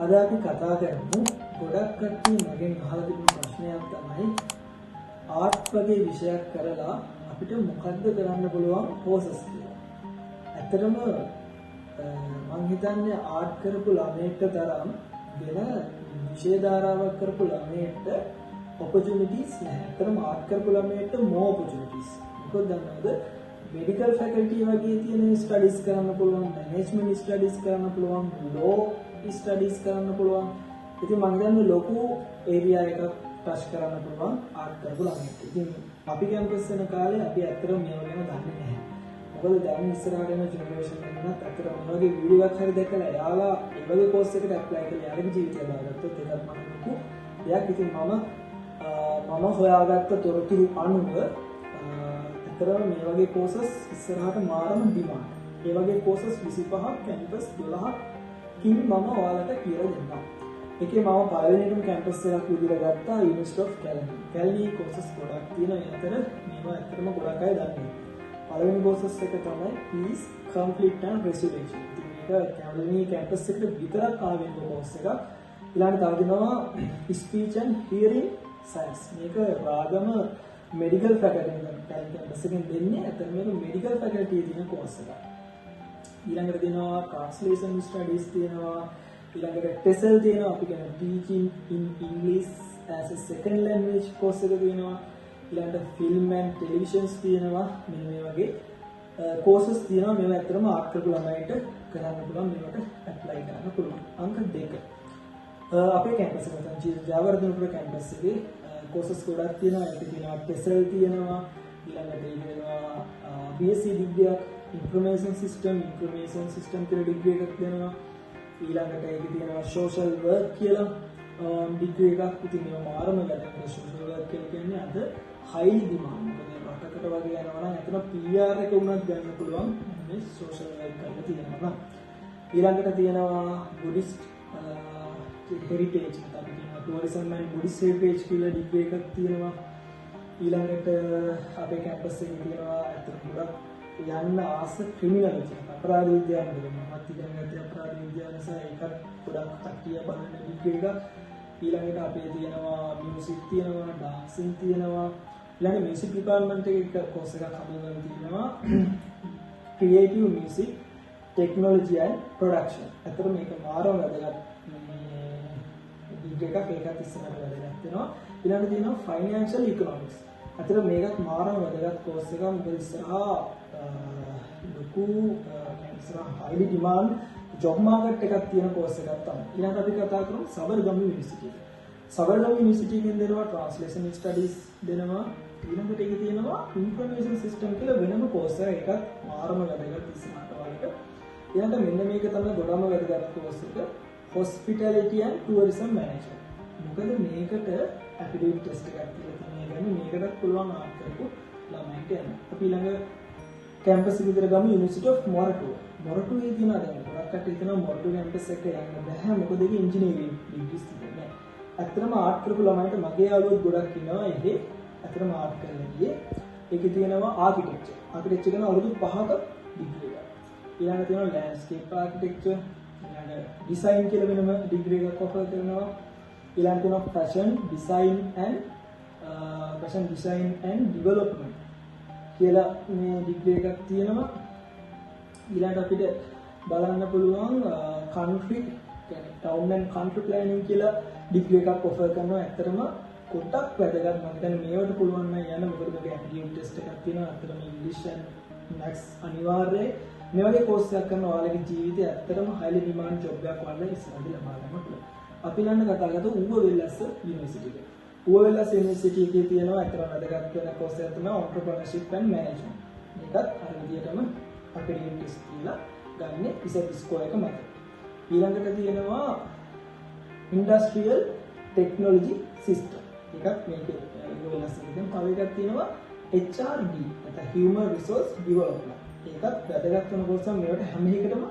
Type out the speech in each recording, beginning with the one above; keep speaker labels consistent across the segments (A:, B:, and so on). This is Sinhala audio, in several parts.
A: අද අපි කතා කරමු ගොඩක් කට්ටිය මගෙන් අහලා තිබුණු ප්‍රශ්නයක් තමයි ආර්ට් වගේ විෂයක් කරලා අපිට මොකද්ද කරන්න පුළුවන් කෝසස් කියලා. ඇත්තටම මං හිතන්නේ ආර්ට් කරපු ළමයෙක්ට තරම් වෙන විෂය ධාරාවක් කරපු ළමයෙක්ට ඔපචුනිටිස් නැහැ. ඇත්තටම ආර්ට් කරපු ළමයෙක්ට more opportunities. මොකද දන්නවද? මෙඩිකල් ෆැකල්ටි වගේ තියෙන ස්ටඩීස් කරන්න පුළුවන්, මැනේජ්මන්ට් ස්ටඩීස් කරන්න පුළුවන්, ලෝ ස්ටඩීස් කරන්න පුළුවන්. ඉතින් මං හිතන්නේ ලොකු ඒරියා එකක් ටච් කරන්න පුළුවන් ආර්ට් කරපු ළමයෙක්ට. ඉතින් අපි කැම්පස් වෙන කාලේ අපි ඇත්තටම මේව ගැන දන්නේ නැහැ. මොකද දැන් ඉස්සරහට එන ජෙනරේෂන් එක නම් ඇත්තටම මේ වගේ වීඩියෝ එකක් හරි දැකලා එයාලා ඒ වගේ කෝස් එකකට ඇප්ලයි කරලා එයාලගේ ජීවිතය හදාගත්තොත් ඒකත් මම ලොකු දෙයක්. ඉතින් මම මම හොයාගත්ත තොරතුරු අනුව ඇත්තටම මේ වගේ කෝසස් ඉස්සරහට මාරම ඩිමාන්ඩ්. ඒ වගේ කෝසස් 25ක් කැම්පස් 12කින් මම ඔයාලට කියලා දෙන්නම්. ඒකේ මම පළවෙනිටම කැම්පස් එකක් විදිහට ගත්තා university of Kelaniya. Kelaniya courses ගොඩක් තියෙනවා. ඒ අතර මේවා ඇත්තටම ගොඩක් අය දන්නේ නැහැ. පළවෙනි කෝසස් එක තමයි Peace, Conflict and Resolution. ඉතින් මේක කැලණි කැම්පස් එකට විතරක් ආවෙන කෝස් එකක්. ඊළඟට තව දෙනවා Speech and Hearing Science. මේක රාගම මෙඩිකල් ෆැකල්ටි එක කැලණි කැම්පස් එකෙන් දෙන්නේ. ඇත්තටම මේක මෙඩිකල් ෆැකල්ටි එකේ තියෙන කෝස් එකක්. ඊළඟට දෙනවා ට්‍රාන්ස්ලේෂන් ස්ටඩීස් තියෙනවා. ඊළඟට TESL තියෙනවා. අපි කියන Teaching in English as a Second Language course එක තියෙනවා. ඊළඟට ෆිල්ම් ඇන්ඩ් ටෙලිවිෂන්ස් තියෙනවා. මෙන්න මේ වගේ කෝසස් තියෙනවා. මේවා ඇත්තටම ආර්ට් කරපු ළමයිට කරන්න පුළුවන්. මේවට ඇප්ලයි කරන්න පුළුවන්. අංක 2 අපේ කැම්පස් එක නැත්නම් ජී ජයවර්ධනපුර කැම්පස් එකේ කෝසස් ගොඩක් තියෙනවා. ඒකේ තියෙනවා TESL තියෙනවා. ඊළඟට ඒක වෙනවා BSc ඩිග්‍රියක්, ඉන්ෆර්මේෂන් සිස්ටම් කියලා ඩිග්‍රී එකක් දෙනවා. ඊළඟට ඒකේ තියෙනවා සෝෂල් වර්ක් කියලා ඩිග්‍රී එකක්. ඉතින් මේවා මාරම වැදගත්. සෝෂල් වර්ක් කියලා කියන්නේ අද හයිලි ඩිමාන්ඩ්. මොකද රටකට වගේ යනවා නම් එතන PR එක වුණත් ගන්න පුළුවන් මේ සෝෂල් වර්ක් කරලා තියෙනවා නම්. ඊළඟට තියෙනවා බුද්දිස්ට් හෙරිටේජ්, නැත්නම් අපි කියනවා ටුවරිසම් ඇන්ඩ් බුද්දිස්ට් හෙරිටේජ් කියලා ඩිග්‍රී එකක් තියෙනවා. ඊළඟට අපේ කැම්පස් එකේ තියෙනවා ඇත්තටම ගොඩක් යන්න ආස ක්‍රිමිනොලොජි, අපරාධ විද්‍යාව. මොකද මමත් ඉගෙන ගත්තේ අපරාධ විද්‍යාව නිසා ඒකත් ගොඩක් කට්ටිය බලන ඩිග්‍රී එකක්. ඊළඟට අපේ තියෙනවා මියුසික් තියෙනවා, ඩාන්සින් තියෙනවා. ඊළඟට මියුසික් ඩිපාර්ට්මන්ට් එකේ කෝස් එකක් හඳුන්වලා තියෙනවා creative music technology and production. ඇත්තටම මේක මාරම වැදගත් මේ ඩිග්‍රී එකක්. ඒකත් ඉස්සරහට වැදගත් වෙනවා. ඊළඟට තියෙනවා ෆයිනෑන්ෂල් ඉකොනොමික්ස්. ඇත්තටම මේකත් මාරම වැදගත් කෝස් එකක්. මොකද ඉස්සරහා ලොකු ඉස්සරහා හයිලි ඩිමාන්ඩ් ජොබ් මාකට් එකක් තියෙන කෝස් එකක් තමයි. ඊළඟට අපි කතා කරමු සබරගමු යුනිවර්සිටි එක. සබරගමු යුනිවර්සිටි එකෙන් දෙනවා ට්‍රාන්ස්ලේෂන් ස්ටඩීස් දෙනවා. ඊළඟට ඒකේ තියෙනවා ඉන්ෆර්මේෂන් සිස්ටම් කියලා වෙනම කෝස් එකක්. ඒකත් මාරම වැදගත් ඉස්සරහට ඔයාලට. ඊළඟට මෙන්න මේක තමයි ගොඩම වැදගත් කෝස් එක, Hospitality and Tourism Management. මොකද මේකට ඇප්ටිටියුඩ් ටෙස්ට් එකක් තියලා තියෙනවා. ඒ කියන්නේ මේකටත් පුළුවන් ආර්ට් කරපු ළමයින්ට යන්න. අපි ඊළඟ කැම්පස් එක විතර ගමු, යුනිවර්සිටි ඔෆ් මොරටුව. මොරටුවේ තියෙනවා, දැන් ගොඩක් කට්ටිය හිතනවා මොරටුව කැම්පස් එකට යන්න බැහැ, මොකද ඒකේ ඉංජිනේරින් ඩිග්‍රීස් තිබෙන්නේ නැහැ. ඇත්තටම ආර්ට් කරපු ළමයින්ට මගේ යාළුවොත් ගොඩක් ඉන්නවා එහෙ ඇත්තටම ආර්ට් කරලා ගියේ. ඒකේ තියෙනවා ආකිටෙක්චර්. ආකිටෙක්චර් කරන අවුරුදු 5ක ඩිග්‍රී එකක්. ඊළඟට තියෙනවා ලෑන්ඩ්ස්කේප් ආකිටෙක්චර්. ඊළඟ ඩිසයින් කියලා වෙනම ඩිග්‍රී එකක් ඔෆර් කරනවා. ඊළඟට තියෙනවා ෆැෂන් ඩිසයින් ඇන්ඩ් ඩිවෙලොප්මන්ට් කියලා මේ ඩිග්‍රී එකක් තියෙනවා. ඊළඟට අපිට බලන්න පුළුවන් කන්ට්‍රි කියන්නේ ටවුන් ඇන්ඩ් කන්ට්‍රි ප්ලෑනින් කියලා ඩිග්‍රී එකක් ඔෆර් කරනවා. ඇත්තටම ගොඩක් වැදගත්. මම හිතන්නේ මේවට පුළුවන් නම් යන්න, මොකද මේකේ ඇප්ටිටියුඩ් ටෙස්ට් එකක් තියෙනවා. ඇත්තටම ඉංග්‍රීසි ඇන්ඩ් මැත්ස් අනිවාර්යයි. මේ වගේ කෝස් එකක් කරන ඔයාලගේ ජීවිතය ඇත්තටම හයිලි ඩිමාන්ඩ් ජොබ් එකක් ඔයාලට ඉස්සරහදී ලබා ගන්න පුළුවන්. අපි ළඟ කතා කරමු ඌව වෙල්ලස්ස යුනිවර්සිටි එක. ඌව වෙල්ලස්ස යුනිවර්සිටි එකේ තියෙනවා ඇත්තටම වැදගත් වෙන කෝස් එකක් තමයි ඔන්ටර්ප්‍රෙනර්ෂිප් ඇන්ඩ් මැනේජ්මන්ට්. මේකත් අර විදිහටම ඇප්ටිටියුඩ් ටෙස්ට් කියලා ගන්න ඉසෙට් ස්කෝර් එක මත. ඊළඟට තියෙනවා ඉන්ඩස්ට්‍රියල් ටෙක්නොලොජි සිස්ටම්. ඒකත් මේකේ ඌව වෙල්ලස්ස එකේ තියෙනවා. තව එකක් තියෙනවා HRD, නැත්නම් Human Resource Development. ඒකත් වැදගත් වෙන කෝස් එකක්. මේවට හැම එකටම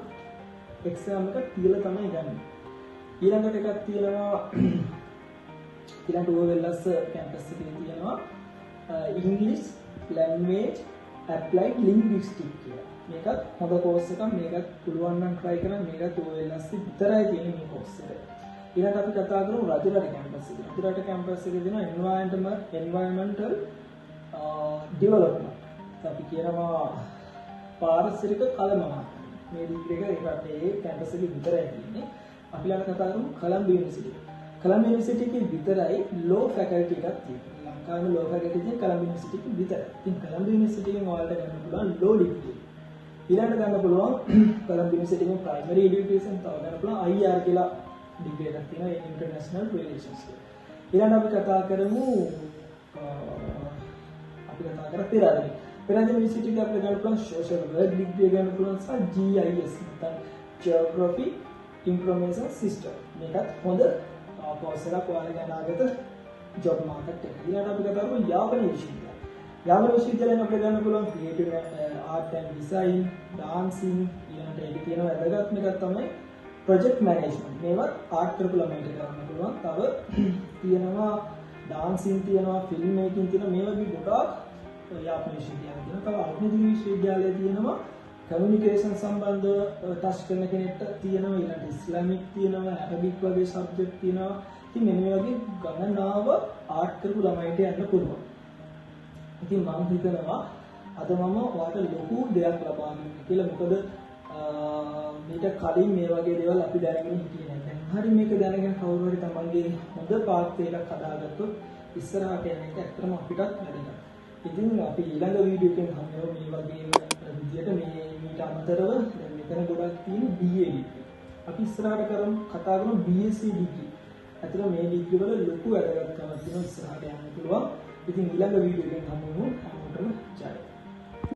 A: එක්සෑම් එකක් තියලා තමයි ගන්න. ඊළඟට එකක් තියෙනවා, ඊළඟට ඌව වෙල්ලස්ස කැම්පස් එකේ තියෙනවා English Language Applied Linguistics කියලා. මේකත් හොඳ කෝස් එකක්. මේකත් පුළුවන් නම් try කරන්න. මේකත් ඌව වෙල්ලස්සේ විතරයි තියෙන මේ කෝස් එක. ඊළඟට අපි කතා කරමු රජරට කැම්පස් එක. රජරට කැම්පස් එකේ තියෙනවා එන්වයරන්මන්ටල් ඩෙවලොප්මන්ට්. අපි කියනවා පාරිසරික කළමනාකරණ. මේ ඩිග්‍රී එක ඒ රටේ කැම්පස් එකේ විතරයි තියෙන්නේ. අපි ළඟ කතා කරමු කොලම්බියා යුනිවර්සිටි එක. කොලම්බියා යුනිවර්සිටි එකේ විතරයි ලෝ ෆැකල්ටි එකක් තියෙන්නේ. ලංකාවේම ලෝ ෆැකල්ටි තියෙන්නේ කොලම්බියා යුනිවර්සිටි එකේ විතරයි. ඉතින් කොලම්බියා යුනිවර්සිටි එකෙන් ඔයාලට ගන්න පුළුවන් ලෝ ඩිග්‍රී එක. ඊළඟට ගන්න පුළුවන් කොලම්බියා යුනිවර්සිටි එකෙන් ප්‍රයිමරි එඩියුකේෂන්, තව ගන්න පුළුවන් IR කියලා ඩිග්‍රී එකක් තියෙනවා, ඒ ඉන්ටර්නැෂනල් රිලේෂන්ස් කියලා. ඊළඟට අපි කතා කරමු අපි කතා කරා පෙරාදෙණිය. පෙරාදෙණිය යුනිවර්සිටි එකේ අපිට ගන්න පුළුවන් සෝෂල් වර්ක් ඩිග්‍රී ගන්න පුළුවන් සහ GIS නැත්නම් ජියෝග්‍රැෆි ඉන්ෆර්මේෂන් සිස්ටම්. මේකත් හොඳ කෝස් එකක් ඔයාලගේ අනාගත ජොබ් මාකට් එක. ඊළඟට අපි කතා කරමු යාපන විශ්වවිද්‍යාලය. යාපන විශ්වවිද්‍යාලයෙන් අපිට ගන්න පුළුවන් creative art and design, dancing, ඊළඟට ඒකේ තියෙන වැදගත්ම එකක් තමයි ප්‍රොජෙක්ට් මැනේජ්මන්ට්. මේවත් ආර්ට් කරපු ළමයින්ට කරන්න පුළුවන්. තව තියෙනවා ඩාන්සින් තියෙනවා, ෆිල්ම් මේකින් තියෙනවා, මේ වගේ ගොඩාක් යාපන විශ්වවිද්‍යාලය තියෙනවා. තව අග්නිදිග විශ්වවිද්‍යාලය තියෙනවා. කමියුනිකේෂන් සම්බන්ධව ටච් කරන කෙනෙක්ට තියෙනවා. ඊළඟට ඉස්ලාමික් තියෙනවා, ඇරබික් වගේ සබ්ජෙක්ට් තියෙනවා. ඉතින් මෙන්න මේ වගේ ගණනාව ආර්ට් කරපු ළමයින්ට යන්න පුළුවන්. ඉතින් මම හිතනවා අද මම ඔයාලට ලොකු දෙයක් ලබා දුන්නා කියලා. මොකද මීට කලින් මේ වගේ දේවල් අපි දැනගෙන හිටියේ නෑ. දැන් හරි මේක දැනගෙන කවුරු හරි තමන්ගේ හොඳ පාත් එකක් හදාගත්තොත් ඉස්සරහට යන එක ඇත්තටම අපිටත් වැදගත්. ඉතින් අපි ඊළඟ වීඩියෝ එකෙන් හමු වෙමු මේ වගේම විදියට. මේ මීට අමතරව දැන් මෙතන ගොඩක් තියෙන BA degree. අපි ඉස්සරහට කරමු කතා කරමු BSc degree. ඇත්තටම මේ ඩිග්‍රී වල ලොකු වැදගත්කමක් තියෙනවා ඉස්සරහට යන්න පුළුවන්. ඉතින් ඊළඟ වීඩියෝ එකෙන් හමු වෙමු. හැමෝටම ජය.